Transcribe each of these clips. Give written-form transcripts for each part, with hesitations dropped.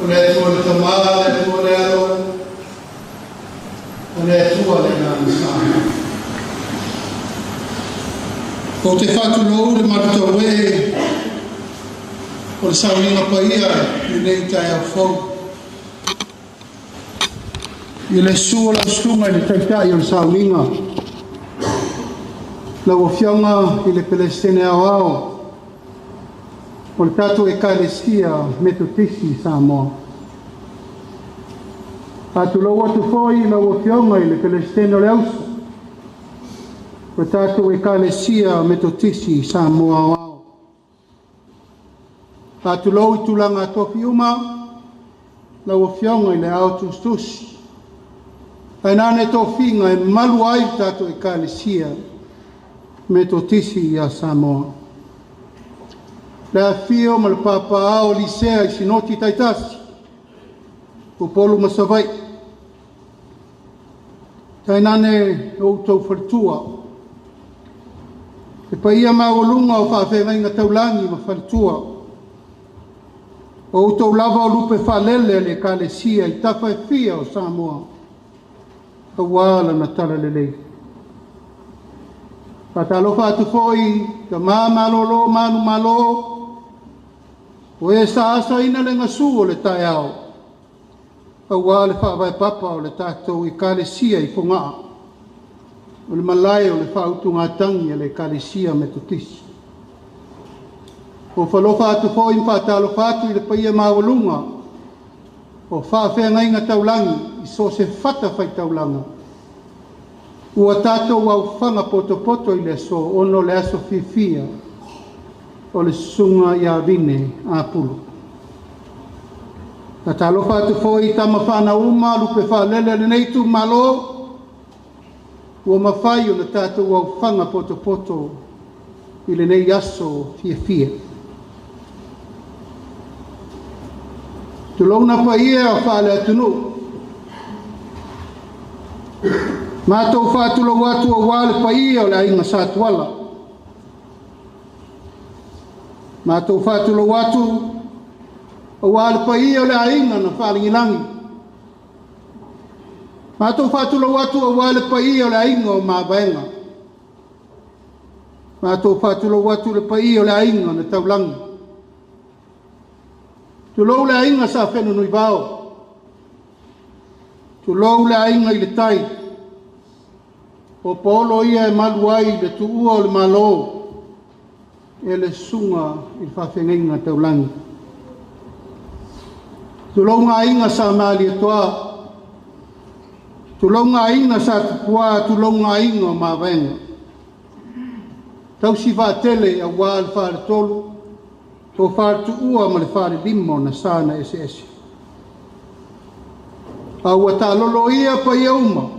O le Atua le Tamā, le Atua le Alo, o le Atua le Agaga Sa. Ou te faatulou le malutauē o le sauliga paia i lenei taeao fou. I le susu o lau susuga i le Taitai o le sauliga, lau Afioga i le Peresetene Aoao o le tatou Ekalesia Metotisi i Samoa. Faatulou atu foi i lau Afioga i le Peresetene o le Auso o le tatou Ekalesia Metotisi i Samoa Aoao. Faatulou i tulaga tofi uma lau Afioga i le Ao Tusitusi, tainane tofiga e malu ai le tatou Ekalesia Metotisi ia Samoa. Le afifio ma le papaaao o Lisea i Sinoti taitasi, Upolu ma Savaii, tainane o outou faletua, le paia maualuga o faafeagaiga taulagi ma faletua, o outou lava o lupe faalele a le Ekalesia i tafa e fia o Samoa, aua lana talalelei. Faatalofa atu foi tama malolo manumalo, o e sa asaina le gasu o le taeao, aua le faavae papa o le tatou Ekalesia i Fogaa, o le malae o le faautugatagi a le Ekalesia Metotisi. Ua falofa atu foi ma faatalofa atu i le paia maualuga o faafeagaiga taulagi i so o se fatafaitaulaga, ua tatou aufaga potopoto i le aso ona o le aso fiafia o le susuga ia Vine Apulu. Faatalofa atu foi i tama fanau uma lupe faalele a lenei itumalo, ua mafai ona tatou aufaga potopoto i lenei aso fiafia. Tulouna paia faale-atunuu, matou faatulou atu aua le paia o le aiga Satuala. Matou faatulou atu aua le paia o le aiga na faalagilagi. Matou faatulou atu aua le paia o le aiga o Mavaega. Matou faatulou atu le paia o le aiga na taulagi. Tulou le aiga sa Fenunuivao. Tulou le aiga i le tai. O paolo ia e malu ai le tuua o le Malo e le susuga i le faafeagaiga taulagi. Tulou ngā aiga sa Malietoa, tulou ngā aiga sa Tupua, tulou ngā aiga o Mavaega. Tausi vaatele aua le faletolu, o faletuua ma le falelima o na sa na eseese. A ua taalolo ia paia uma,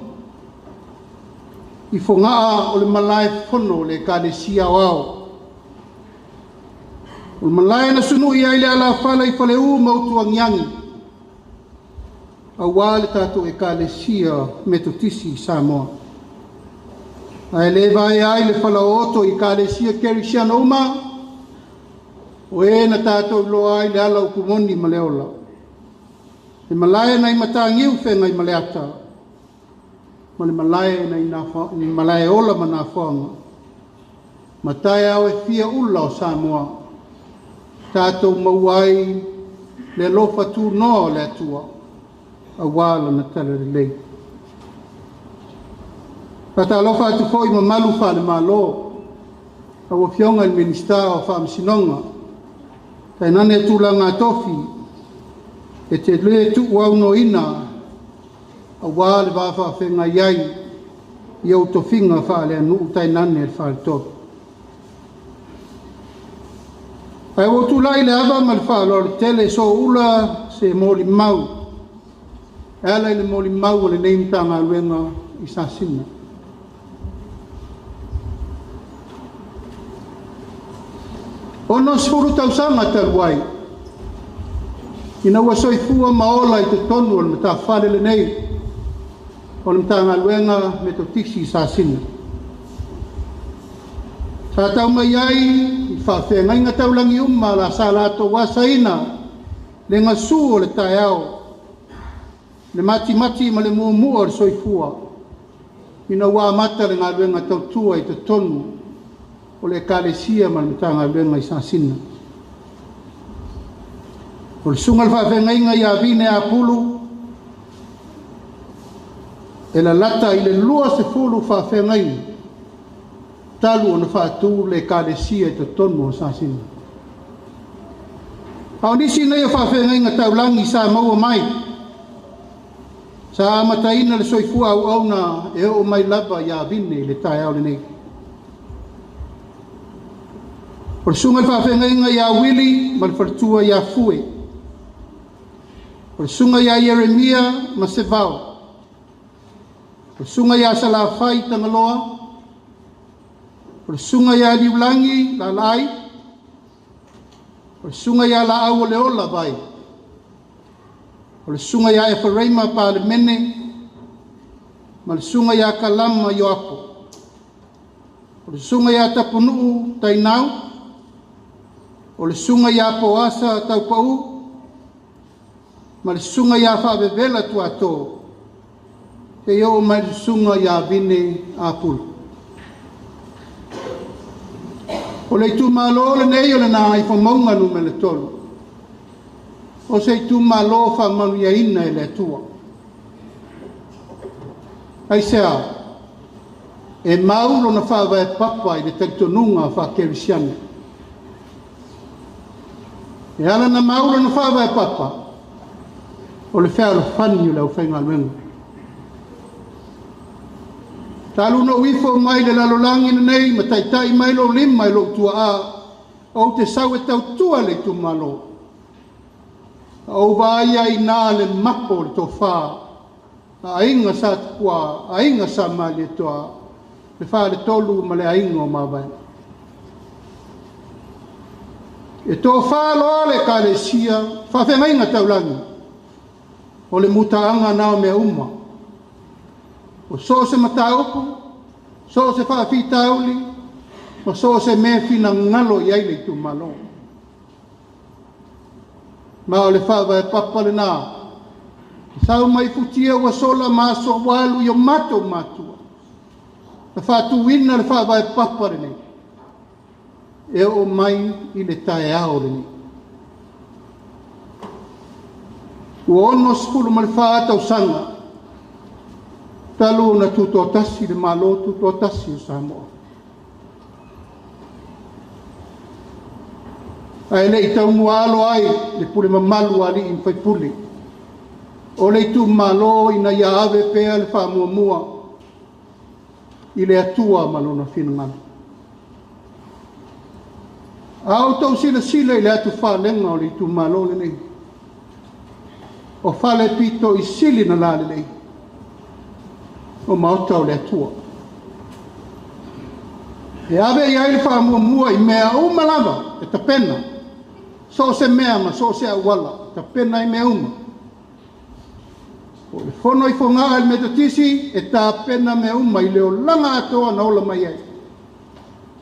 i Fogaa o le malae fono o le Ekalesia Aoao. O le malae na sunui ai le alafala i Faleu ma Utuagiagi, aua le tatou Ekalesia Metotisi i Samoa. Ae le vaea ai le falaooto i Ekalesia Kerisiano uma, o e na tatou iloa ai le ala upumoni ma le ola. Le malae nai Matagiu feagai ma le ata, ma le malae nai malae ola ma nafoaga, ma taeao e fia ula o Samoa, tatou maua ai le alofa tunoa o le Atua, aua lana talalelei. Faatalofa atu foi mamalu faale-Malo, lau Afioga i le Minisita o Faamasinoga, tainane tulaga tofi, e te le tuuaunoaina aua le va faafeagai ai i ou tofiga faaleaganuu tainane le faletolu. Ae ua tulai le ava ma le faaaloalo tele soula se molimau, e ala i le molimau o lenei Matagaluega i Sasina. 60 tausaga talu ai, ina ua soifua ma ola i totonu o le matafale lenei o le Matagaluega Metotisi i Sasina. Sa tau mai ai i faafeagaiga taulagi uma la sa latou asaina le gasu o le taeao, le matimati ma le muamua o le soifua, ina ua amata le galuega tautua i totonu o le Ekalesia ma le Matagaluega i Sasina. O le susuga i le faafeagaiga ia Vine Apulu, e lalata i le 20 faafeagaiga talu ona faatu le Ekalesia i totonu o Sasina. A o nisi nei o faafeagaiga taulagi sa maua mai, sa amataina le soifua auauna e oo mai lava ia Vine i le taeao lenei. O le susuga i le faafeagaiga ia Wili ma le faletua ia Fue. O le susuga ia Ieremia ma Sevao. O le susuga ia Salafai Tagaloa. O le susuga ia Liulagi Lalaai. O le susuga ia Laau o Leola Vai. O le susuga ia Eferaima Palemene ma le susuga ia Kalama Ioapo. O le susuga ia Tapunuu Tainau. O le susuga ia Poasa Taupau ma le susuga ia Faavevela Tuato. Seia oo mai le susuga ia Vine Apulu. O le itumalo lenei o le Gagaifomauga Nu.3, o se itumalo faamanuiaina e le Atua. Aisea? E mau lona faavae papa i le talitonuga faakerisiano. E ala na mau lona faavae papa, o le fealofani o le aufaigaluega. Talu na ou ifo mai le lalolagi lenei ma taitai mai lou lima i lou tuaa, ou te sau e tautua le itumalo. Ou vaai ai na le mapo o le tofa, a aiga sa Tupua, aiga sa Malietoa, le faletolu ma le aiga o Mavaega. E tofa loa le Ekalesia, faafeagaiga taulagi, o le mutaaga na o mea uma. O so o se mataupu, so o se faafitauli, ma so o se mea finagalo i ai le itumalo. Ma o le faavae papa lena, sau mai futia ua sola ma aso ua alu i o matou matua, na faatuina le faavae papa lenei, e oo mai i le taeao lenei. Ua 64 tausaga, talu ona tutoatasi le Malo tutoatasi o Samoa. Ae le i taumuaalo ai le pule mamalu a alii ma faipule, o le itumalo ina ia ave pea le faamuamua i le Atua ma lona finagalo. A outou silasila i le atufalega o le itumalo lenei, o fale pito i sili na lalelei, o maota o le Atua. E ave i ai le faamuamua i mea uma lava e tapena, so o se mea ma so o se auala, tapena i mea uma. O le fono i Fogaa i le Metotisi e tapena mea uma i le olaga atoa na ola mai ai.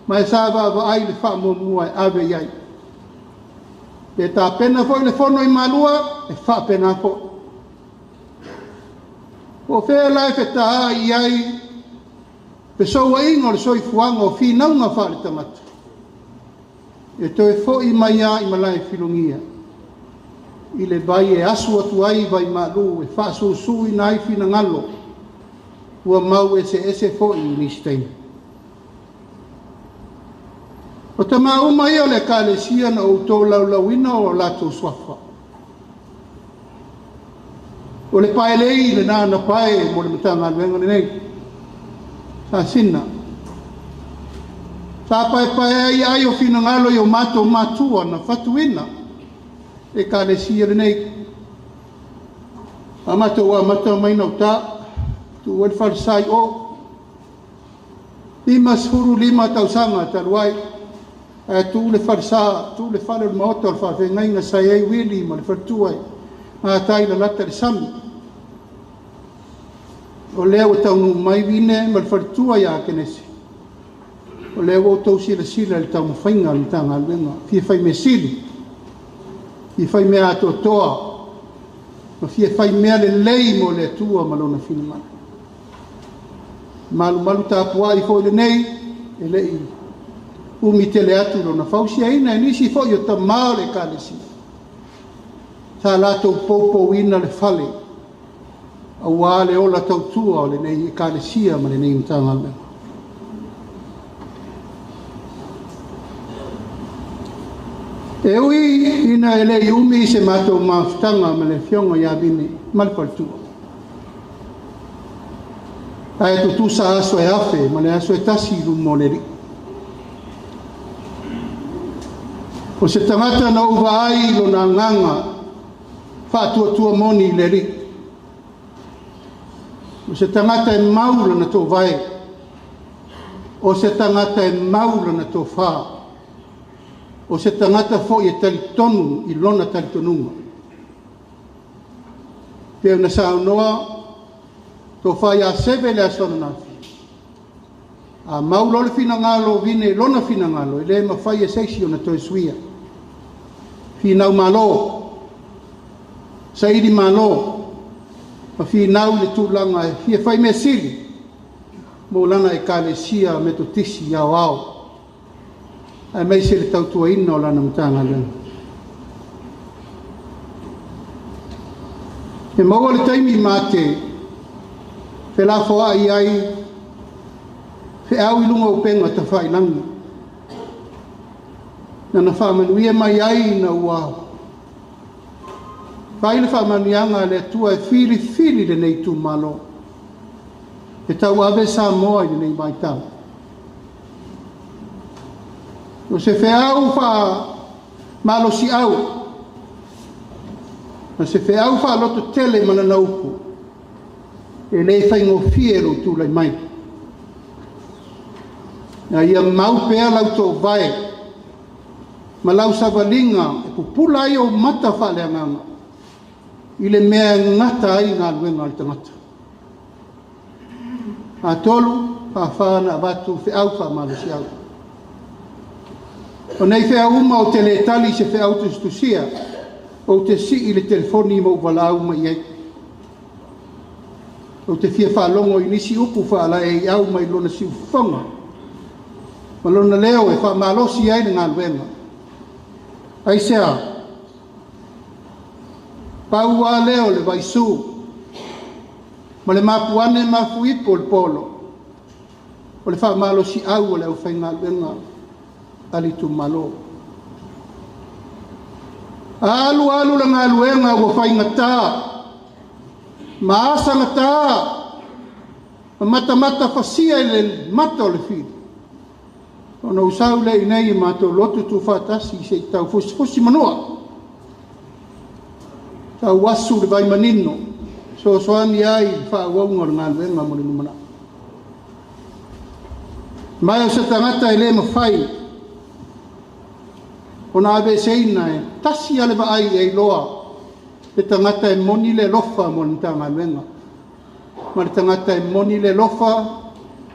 Ma e sa vaavaai le faamuamua e ave i ai. Pe tapena foi le fono i Malua, e faapena foi. Po o fea la e fetaa i ai fesouaiga o le soifuaga o finauga faale-tagata, e toe foi mai lava i malae filogia, i le vai e asu atu ai vai malu e faasusuina ai finagalo, ua mau eseese foi i nisi taimi. O tama uma ia o le Ekalesia na outou laulauina o latou suafa. O le paelei lena na pae mo le Matagaluega lenei. Sasina. Sa paepae ai ai o finagalo i o matou matua na fatuina Ekalesia lenei. A matou amata mai na uta, tuua le falesai o. 55 tausaga talu ai, ae tuu le falesa, tuu le fale o le maota o le faafeagaiga sa i ai Wili ma le faletua i gatai lalata le sami. O lea ua taunuu mai Vine ma le faletua ia Akenesi. O lea ua outou silasila i le taumafaiga a le Matagaluega, fia fai mea sili, fia fai mea atoatoa, ma fia fai mea lelei mo le Atua ma Lona finagalo. Malumalu tapuai foi lenei, e le i umi tele atu lona fausiaina e nisi foi o tamā o le Ekalesia, sa latou poupouina le fale auā le ola tautua o lenei Ekalesia ma lenei Matagaluega. E ui ina e le i umi se matou mafutaga ma le Afioga ia Vine ma le faletua, ae tutusa aso e 1,000 ma le aso e tasi i luma o le Alii. O se tagata na ou vaai i lona agaga faatuatua moni i le Alii. O se tagata e mau lana toovae. O se tagata e mau lana tofā. O se tagata foi e talitonu i lona talitonuga. Pe ona saunoa tofa ia Seve le aso ananafi, a mau loa le finagalo o Vine i lona finagalo, e le mafai e se isi ona toe suia. Finau malo, saili malo, ma finau i le tulaga e fia fai mea sili mo lana Ekalesia Metotisi Aoao, aemaise le tautuaina o lana Matagaluega. E maua le taimi mate felafoai ai feau i luga o upega tafailagi. Nana faamanuia mai ai ina ua fai le faamanuiaga a le Atua e filifili lenei itumalo e tauave Samoa i lenei vaitau. O se feau faamalosiau ma se feau faalototele ma lana upu, e le faigofie lou tulai mai. Na ia mau pea lau toovae ma lau savaliga e pupula ai ou mata faaleagaga i le mea e gata ai galuega a le tagata. 3, 4 na avatu feau faamalosiau. O nei feau uma ou te le tali se feau tusitusia, ou te sii le telefoni ma ou valaau mai ai. Ou te fia faalogo i nisi upu faalaeiau mai lona siufofoga ma lona leo e faamalosi ai le galuega. Aisea, pau lava lea o le vaisu ma le mapuane mafuipo o le polo, o le faamalosiau o le aufaigaluega a le itumalo. Alu alu le galuega ua faigata, ma asagata, ma matamata fasia i le mata o le fili. Ona ou sau lea i nei i matou lotu tuufaatasi se i tau fusifusi manua. Tau asu le vai manino, soasoani ai i le faaauauga o le galuega mo le lumanai. Mai o se tagata e le mafai ona aveeseina e tasi a le vaai e iloa le tagata e moni le alofa mo le Matagaluega, ma le tagata e moni le alofa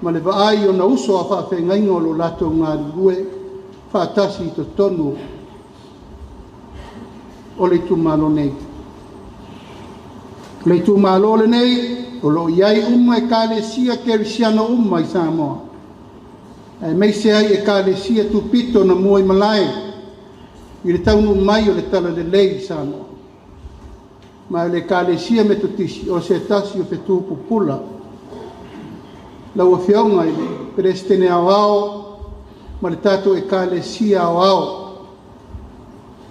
ma le vaai ona uso a faafeagaiga o lo latou galulue faatasi i totonu o le itumalo nei. O le itumalo lenei o lo o i ai uma Ekalesia Kerisiano uma i Samoa, aemaise ai Ekalesia tupito na mua i malae i le taunuu mai o le talalelei i Samoa. Ma le Ekalesia Metotisi o se tasi o fetu pupula. Lau Afioga i le Peresetene Aoao ma le tatou Ekalesia Aoao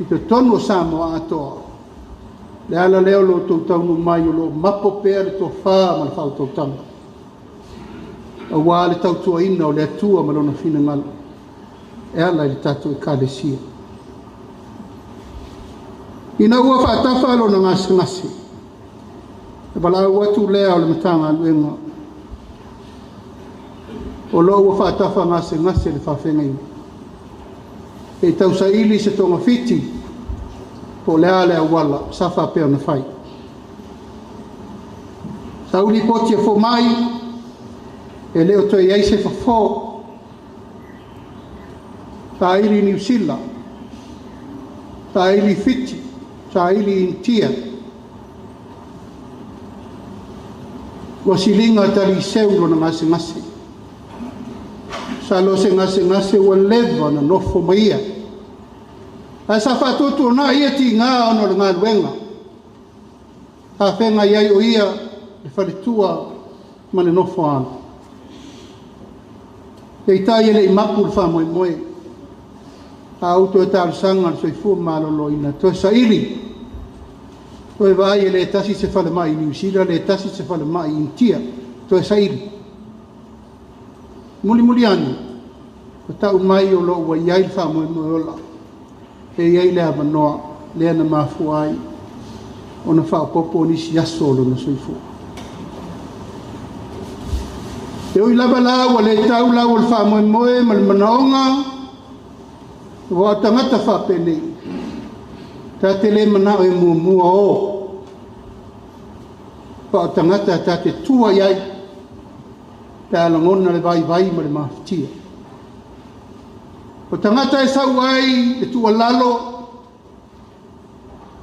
i totonu o Samoa atoa, le ala lea o lo outou taunuu mai o lo o mapo pea le tofā ma le faautautaga, auā le tautuaina o le Atua ma lona finagalo e ala i le tatou Ekalesia. Ina ua faatafa lona gasegase, e valaau atu lea o le Matagaluega, o lo ua faatafa gasegase le faafeagaiga. E tausaili se togafiti, po o le a le auala sa faapea ona fai. Sau lipoti a fomai, e le o toe i ai se fofo. Saili i Niu Sila, saili i Fiti, saili i Initia. Ua siliga taliseu lona gasegase. Masalo o se gasegase ua leva ona nofo ma ia. Ae sa faatuatuanai ia tiga ona o le galuega. Sa feagai ai o ia le faletua ma le nofoaalo. Peitai e le i mapu le faamoemoe. A ou toe talosaga i le soifua maloloina, toe saili, toe vaai e le tasi se falemai i Niu Sila, le tasi se falemai i Initia, toe saili. Mulimuli ane, ua tau mai o lo o ua i ai le faamoemoe ola, e i ai le avanoa lea na mafua ai ona faaopoopo nisi aso o lona soifua. E ui lava la ua le tau lau o le faamoemoe ma le manaoga, ua o tagata faapenei, ta te le manao e muamua o, fa o tagata ta te tua i ai, pe a lagona le vaivai ma le mafatia. O tagata e sau ai le tuualalo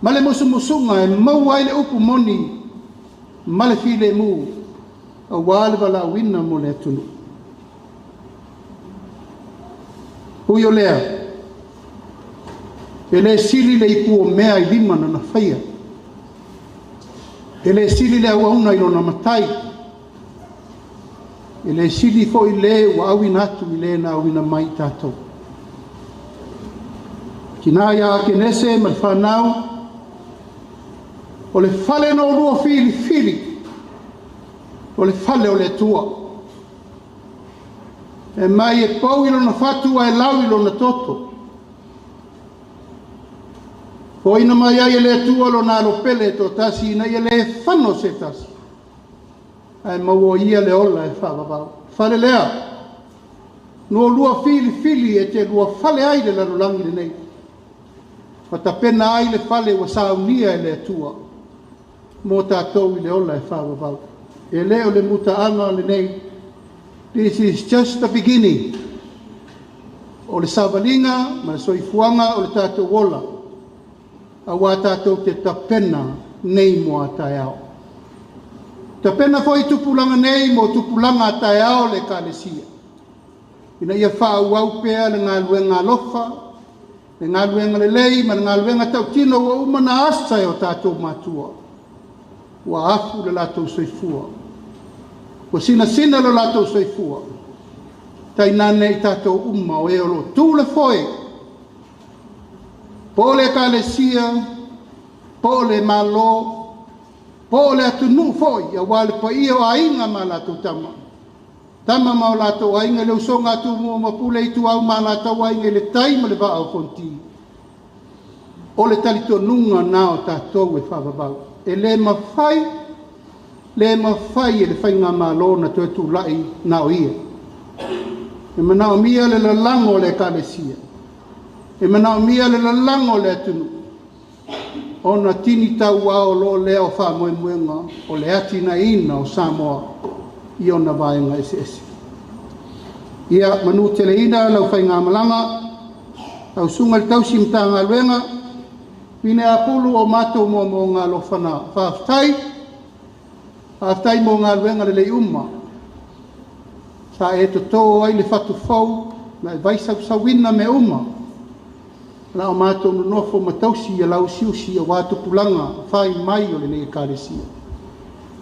ma le musumusuga e maua ai le upu moni ma le filemu aua le valaauina mo le atunuu. Ui o lea, e le sili le ipu o mea i lima na faia. E le sili le auauna i lona matai. E le sili foi le ua auina atu i le na auina mai i tatou. Tina ia Akenese ma le whanau, o le fale na olua filifili, o le fale o le Atua. E mai e pau i lona fatu ae lau i lona toto. O ina mai ai e le Atua lona alopele e toatasi ina ia le fano se tasi. Ae maua ia le ola e faavavau. Fale lea, na olua filifili e te lua fale ai le lalolagi lenei. Ma tapena ai le fale ua saunia e le Atua. Mo tātou i le ola e faavavau. E le o le mutaaga lenei. This is just the beginning. O le savaliga ma le soifuaga o le tātou ola. Aua tātou te tapena nei mo a taeao. Tapena foi tupulaga nei mo tupulaga a taeao le Ekalesia. Ina ia faaauau pea le galuega alofa, le galuega lelei ma le galuega tautino ua uma na asa e o tātou matua. Ua afu le latou soifua. Ua sinasina le latou soifua. Tainane i tātou uma o e o lo tū le foe. Po o le Ekalesia, po o le Malo, po o le atunuu foi, aua le paia o aiga ma latou tama. Tama ma o latou aiga le usoga a Tumua ma Pule Ituau ma latou aiga i le tai ma le vaa o Fonoti. O le talitonuga na o tātou e faavavau. E le mafai, le mafai e le faigamalo na toe tulai na o ia. E manaomia le lalago o le Ekalesia. E manaomia le lalago o le atunuu. Ona tini tauao lo lea o faamoemoega o le atinaeina o Samoa i ona vaega eseese. Ia manu teleina lau faigamalaga, lau susuga i le tausi Matagaluega, mine apulu o matou moamoaga alofana. Faafetai, faafetai mo galuega lelei uma. Sa e totō ai le fatu fou na e vaisausauina mea uma. La o matou nonofo ma tausi ia lauusiusi aua tupulaga fai mai o lenei Ekalesia.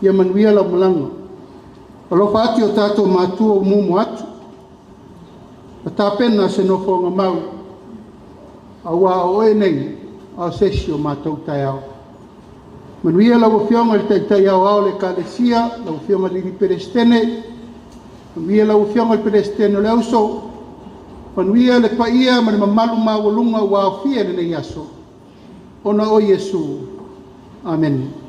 Ia manuia lau malaga. Alofa atu i o tatou matua o mumu atu. Ma tapena se nofoaga mau. Aua o oe nei, a o se isi o matou taeao. Manuia lau Afioga i le Taitai Aoao o le Ekalesia, lau Afioga i le Peresetene, manuia lau Afioga i le Peresetene o le Auso, manuia le paia ma le mamalu maualuga ua aofia i lenei aso, ona o Iesu. Amene.